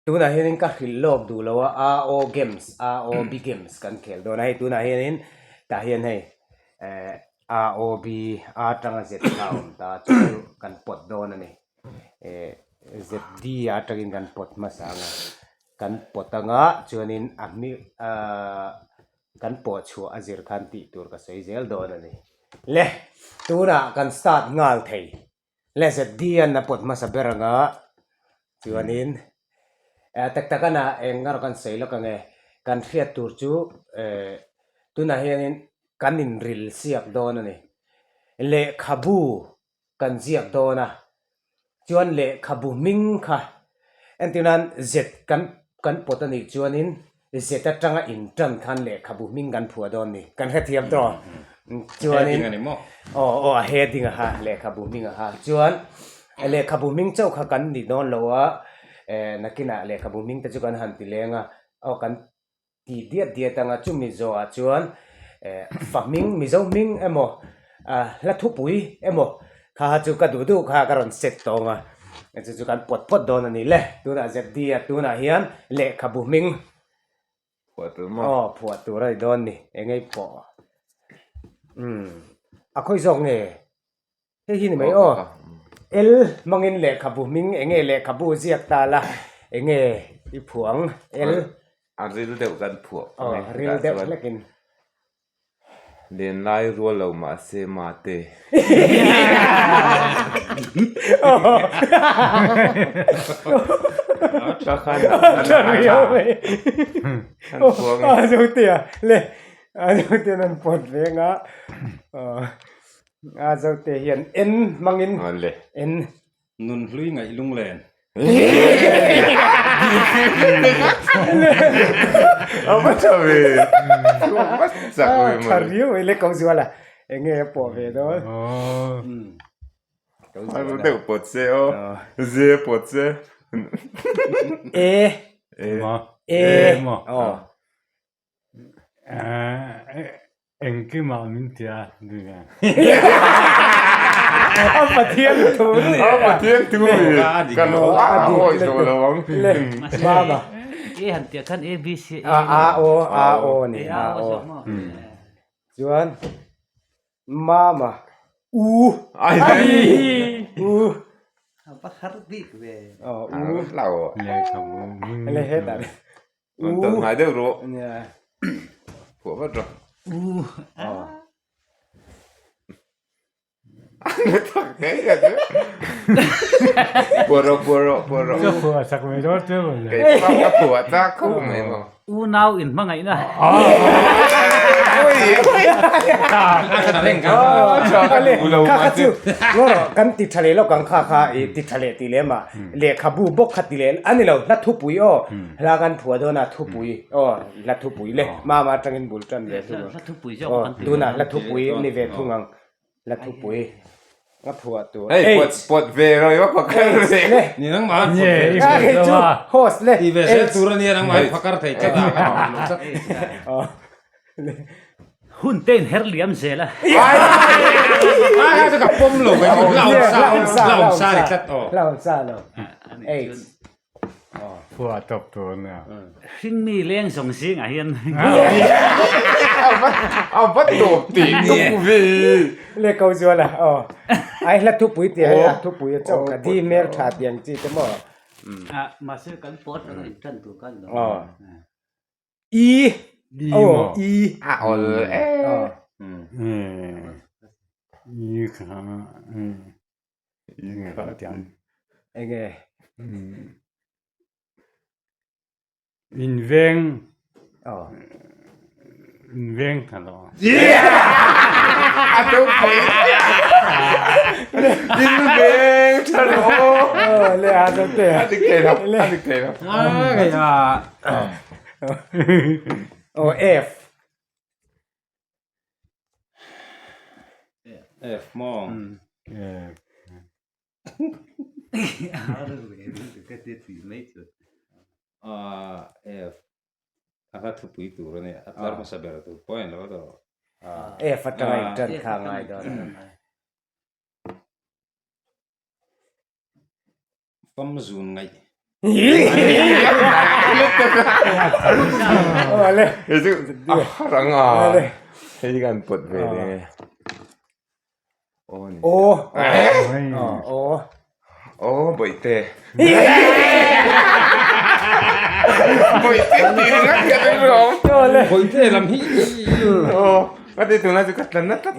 Tunah hianin ka hrilh lawk duh lo a, A O Games, A O B Games kan khel dawn a, hei tunah hianin tah hian hei eh A O B A atanga Z kha a awm ta chu chu kan pawt dawn a ni. Eh Z D atangin kan pawt hmasa ang a, kan pawt anga chuanin a hming ahh kan pawh chhuah a zir khan tih tur ka sawi zel dawn a ni. Le tunah kan start nghal thei. Le ZD-a'n a pawt hmasa ber ang a, chuanin eh tak tak ana eng erawh kan sawi lawk ang e, kan hriat tur chu eh tunah hianin kan inril siak dawn a ni. Lehkhabu kan ziak dawn a, chuan lehkhabu hming kha entirnan Z kan kan pawt a nih chuanin Z atanga intan khan lehkhabu hming kan phuah dawn ni. Kan hrethiam tawh. Chuanin aw aw a heading a ha lehkhabu hming a ha. Chuan lehkhabu hming chauh kha kan ni dawn lo a, eh nakinah lehkhabu hming te chu kan han ti leng a, aw kan ti diat diat anga chumi zawhah chuan eh fa hming Mizo hming emaw hla thupui emaw kha kha chu ka duh duh kha ka rawn set tawng a chu chu kan pawt phawt dawn a ni le tunah ZD a tunah hian lehkhabu hming phuah tur maw aw phuah tur a ni dawn ni eng ei pawh umm a khawi zawk nge hei hi ni mai aw L hmangin lehkhabu hming eng nge lehkhabu ziak ta la eng nge i phuah ang L a ril deuh kan phuah aw ril deuh hlekin. Lenlai rual lo mahse mate. Nun hlui ngaih lunglen. A va tha ve. A va chak ve mawle. Tha riau mai le ko zual a. Enge a pawh ve dawn. A ru deuh pawt se aw. Ze pawt se. E. E. E. Aw. Engkimah min ti a ni a. A Pathian thu ni. A Pathian thu ni. Kan a awi zawh lo ang. Le mama. E han tia khan A B C A A O A O ni A O. Chuan mama U. Ai. U. A va har bik ve. Aw U. Lau. Le hetah. Rawn tawlh ngai deuh rawh. Nia. Phuah vat rawh. U. Aw. Tak ngei ka chu. Phuah rawh, phuah rawh, phuah rawh. Ka phuah sak mai dawn che mawle. Kei pawh ka phuah tak khawp mai maw. Unau inhmangaihna. Kha kha chu ngaw rawh kan ti tha leh lawk ang kha kha i ti tha leh tih lem ah lehkhabu bawk kha ti leh a ni lo hla thupui aw hla kan phuah dawn a thupui aw hla thupui le mama atangin bul tan ve thung ang aw tunah hla thupui a ni ve thung ang hla thupui a phuah tur hei pawt pawt ve rawih va phakar ve le ni nangmah a Nge, i a hei chu host le ti ve zel tur a nia nangmah i phakar thei tlat a kan awm lo tlat aw Hun te in her liam zel a. Ai ai chu ka pawm lo ve chu la awm sa la awm sa ni tlat aw. La awm sa lo. Eight. Phuah tawp tur a nia. Hringmi leng zawng zingah hian. A va tawp tih tum ve. Le ko zual a aw. Ai hla thupui tih hei a thupui a chauh ka di hmel tha tiang chi te maw. Mahse kan pawt ang in tan tur khan lo. I aw I a awl e I kha I kha tiang enge in veng aw in veng tha lo a to pui in veng tha lo le a zo te a dik thei lo a dik thei lo Aw F. F maw? F. A hla thupui tur a nia. A tlar hmasa ber tur pawh a ni lo a tawh. F atanga in tan kha a ngai dawn a. Fam zun ngaih. Hei chu a har ang a. Hei kan pawt ve deng e. Aw ni. Aw. Aw. Aw bawihte. Bawihte tih ringawt ka ring rawh. Bawihte lam hi. Aw ka ti tunah chu ka tla na tlat.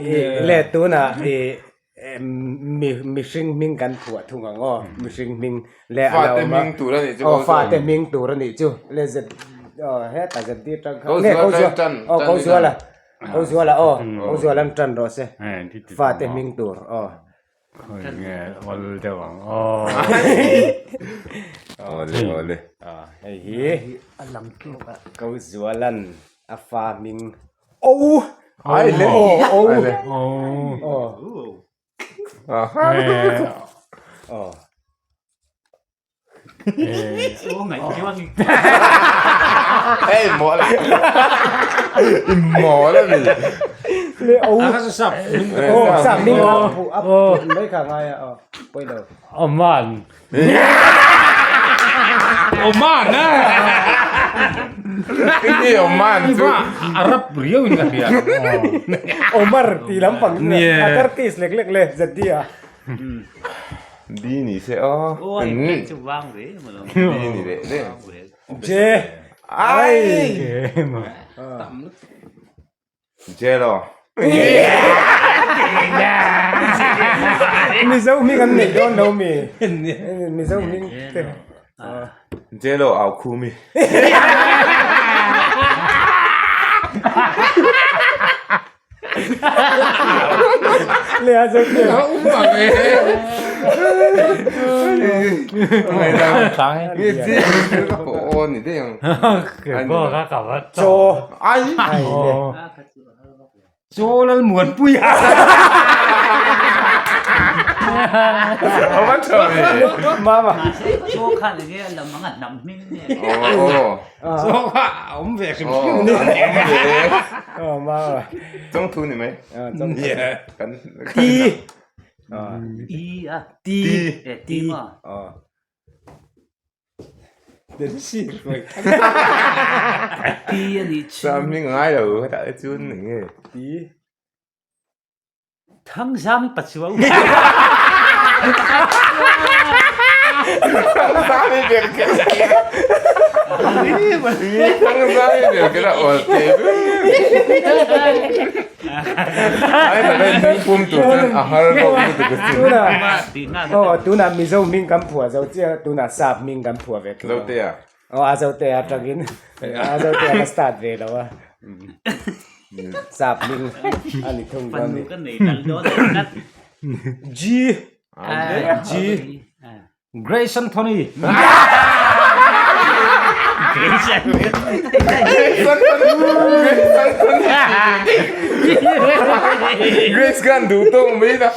Le tunah i mihring hming kan phuah thung ang aw mihring hming leh a lo Fate hming tur a nih chu aw fate hming tur a nih chu le z aw heta z d tang kha le ko zual aw ko zuala ko zuala aw ko zuala an tan rawh se fate hming tur aw nge awl deuh ang aw awle awle hei hi ko zualan a fa hming O ai le o o ai le o o o o Ei maw la i maw la mi le o A kha chu sap o sap ming a phu a phu mai kha ngai a o pawilo Oman Oman a Ini Oman chu Arab riau in ka hria Omar tih lampang chu a Turkish lek lek le Zeddy a D ni se aw D ni leh le J ai Jelo. Mizo hming an neih dawn lo mi. Mizo hming te. Jelo au khu mi. Le a zo te. Aw ni dei ang. Ke pawh kha ka va Chaw. Ai. Ai le. Chaw lal muan pui a. A va tha ve. Mama. Chaw khan enge a lam ang a hnam hming nge. Aw. Chaw kha a awm ve hrim hrim. Aw mama. Chawng thu ni mai. Chawng thu. Kan. Ti. I a. Ti. Ti ma. Aw. Ti a nih chu. Sam hming ngai lo hetah te chuan eng nge ti. Thangzam i pachuau. Thangzam i ber kher. Thangzam i ber kher a awl te ber. Ai ta dai hming pum tur chuan a har deuh lutuk a sin. Tunah aw tunah Mizo hming kan phuah zo chiah tunah sap hming kan phuah ve thung a. Zotea. Aw a Zotea atangin a Zotea ka start ve lo a. Sap hming a ni thung dawn ni. Fanu ka nei dal dawn a tlat. G G Grace Anthony. Grace khan duh tawk mai la.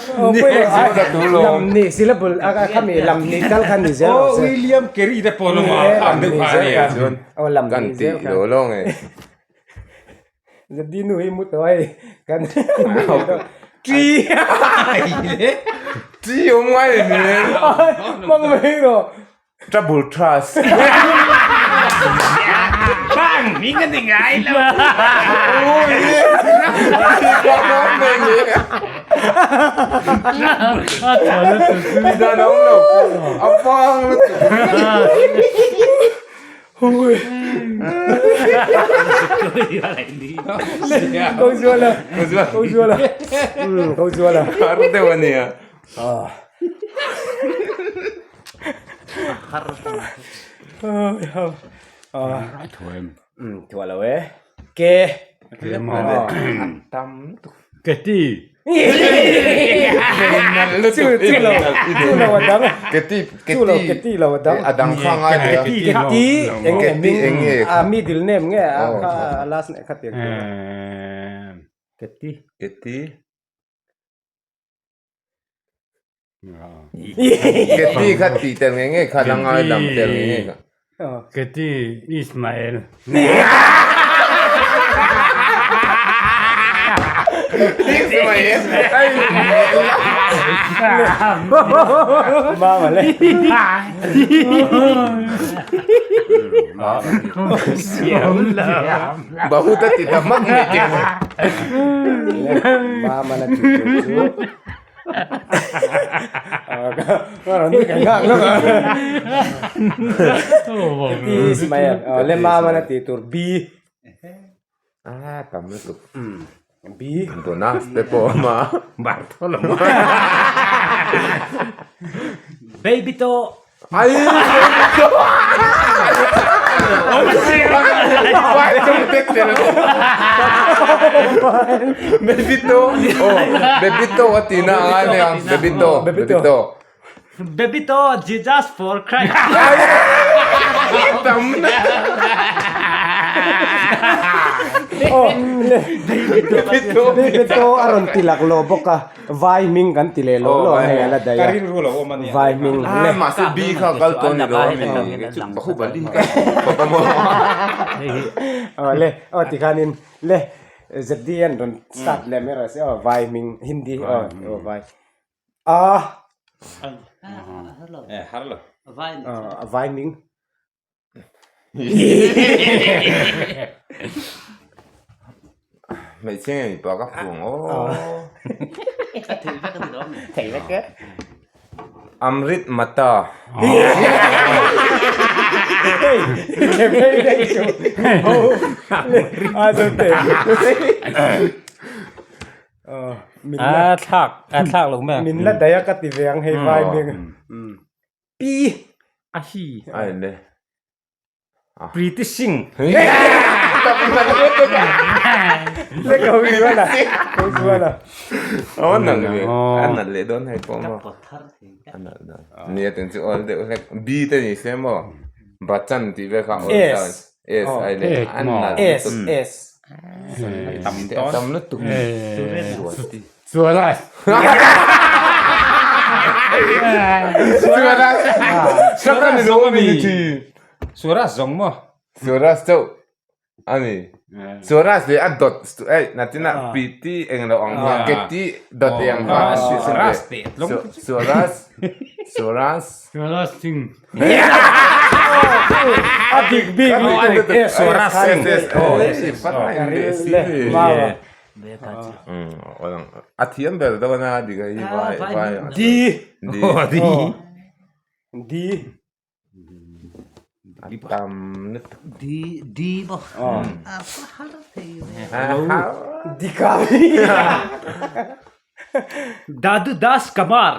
Lam ni syllable a khami lam ni tal khan ni zel Oh William Carey te pawh lawm a ang deuh kha a nia. Oh lam Kan ni zel tih kha. lo lawng e. Zadi nu hi mu tawh hei kan Tri Tri awm ngai le ni Mang mai rawh Trouble trust Bang hming a ni ngai lo Dan awm lo a vang lutuk Ko zuala ko zuala ko zuala Har deuh a nia. Thuah lo e. Ke. Tam lutuk. Keti. Chu chu lo chu lo a dang. Keti keti. Chu lo keti lo a dang. A dang kha ngai lo. Keti eng nge Keti eng nge a middle name nge a kha last name kha tiang tur. Keti. Keti. Keti kha tih tel nge nge kha la ngai lam tel nge nge kha. Keti Ismael. Mama le. Bahuta ti ta mak mai te. Mama na ti tu chu. Le mama na ti tur B. Ah, tam lutuk. B. Bonus te pawh a awm a. Bartholomew. Baby to. Ai! Vai chung te tel. Baby to. Oh, baby to a ti na ang ngai ang. Baby to. Baby to. Baby to Jesus for Christ. Tam na. Oh, le. Baby to. Baby to a rawn ti lak lo bawk a. Vai hming kan ti leh lo lo hei a la daih a. Ka rilru lo awm a nia. Vai hming le. Ah, mahse B kha kal tawh ni lo a mi. Chu Bahubali hi ka khawp a maw. Aw le, aw tikhanin le ZD an rawn start leh mai rawh se aw vai hming Hindi aw aw vai. A. Eh har lo. Aw vai hming. Hmeichhe nge mipa ka fuh ang aw. Thei vek e. Amrit Mata. A thlak a thlak lo mai. Min la daih a ka ti ve ang hei vai hming. Pi a hi. A en le. Preeti Singh. Le ko zuala. Ko zuala. Aw nal le. An nal le dawn hei pawh maw. An nal dawn. Nia ten chu awl deuh hlek. B te ni se maw. Bachchan tih vel kha awl ta. S. S ai le. An nal S S. Tam tam lutuk. Suarez. Suarez. Saka ni lo mi ni thi. Suarez zawng maw? Suarez chauh a ni. Suarez leh a dot eh natina Priti eng lo ang kha Keti dot eng kha a hriat Suarez teh tlawng Suarez Suarez Suarez Singh. A big big Suarez Singh. Le ma A thiam ber dawn a dik a hi vai vai D D D A tam lutuk D D maw a har thei ve Dikali Dadu Das Kamar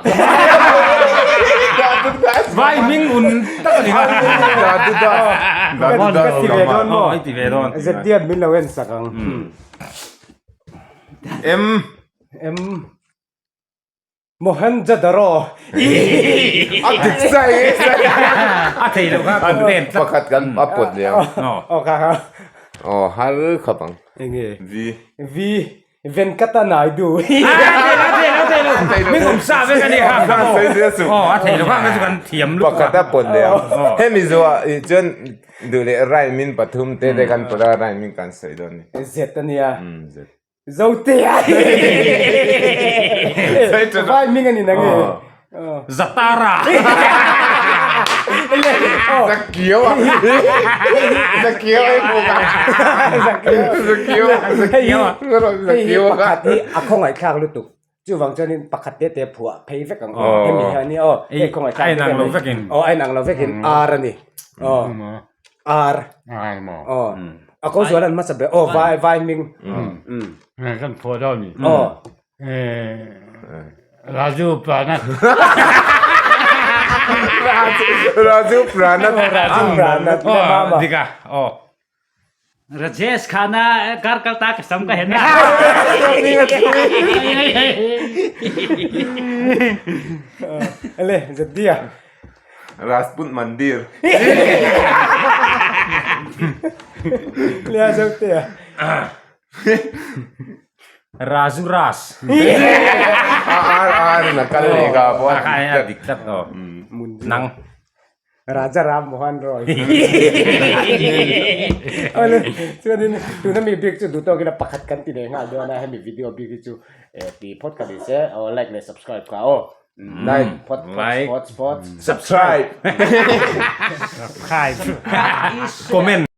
Dadu Das Vai hming un tak a ni kha Dadu Das Dadu Das Kamar Ai ti ve dawn ZDM min lo en sak ang M M Mohenjodaro A dik sai A thei lo kha complain tlat Pakhat kan a pawt leh ang Aw kha kha Aw har khap ang Enge V V Venkata Naidu A thei lo a thei lo a thei lo Min awm sa vek a ni kha kha aw a thei lo kha chu kan thiam lutuk a Pakhat a pawt leh ang Hemi zawh ah chuan duh leh rhyme in pathum te te kan pawt a rhyme in kan sawi dawn a ni Z a nia Umm Z Zote a Vai hming a ni na nge Zatara Zakio a Zakio ai hmuh a Zakio Zakio Zakio pakhat hi a khawngaih thlak lutuk chuvang chuanin pakhat te te phuah phei vek ang hemi hian hi aw hei khawngaih thlak a inang lo vekin aw a inang lo vekin ar a ni aw ar aw a ko zual an hmasa ber aw vai vai hming kan phuah dawn ni aw Raju Pranat Raju Pranat Raju Pranat aw dik a aw Rajesh Khanna kar kal ta ka sam ka hen a. Le Zaddia. Rajput Mandir. Le Zotea. Raju Ras. R R na kal leh ka pawh a dik tlat aw. Nang. Raja Ram Mohan Roy. Awle chuanin tuna mi bik chu duh tawkin a pakhat kan ti leh nghal dawn a hemi video bik hi chu eh ti phawt ka ni se aw like leh subscribe kha aw. Like phawt phawt phawt phawt Subscribe. Subscribe. Comment.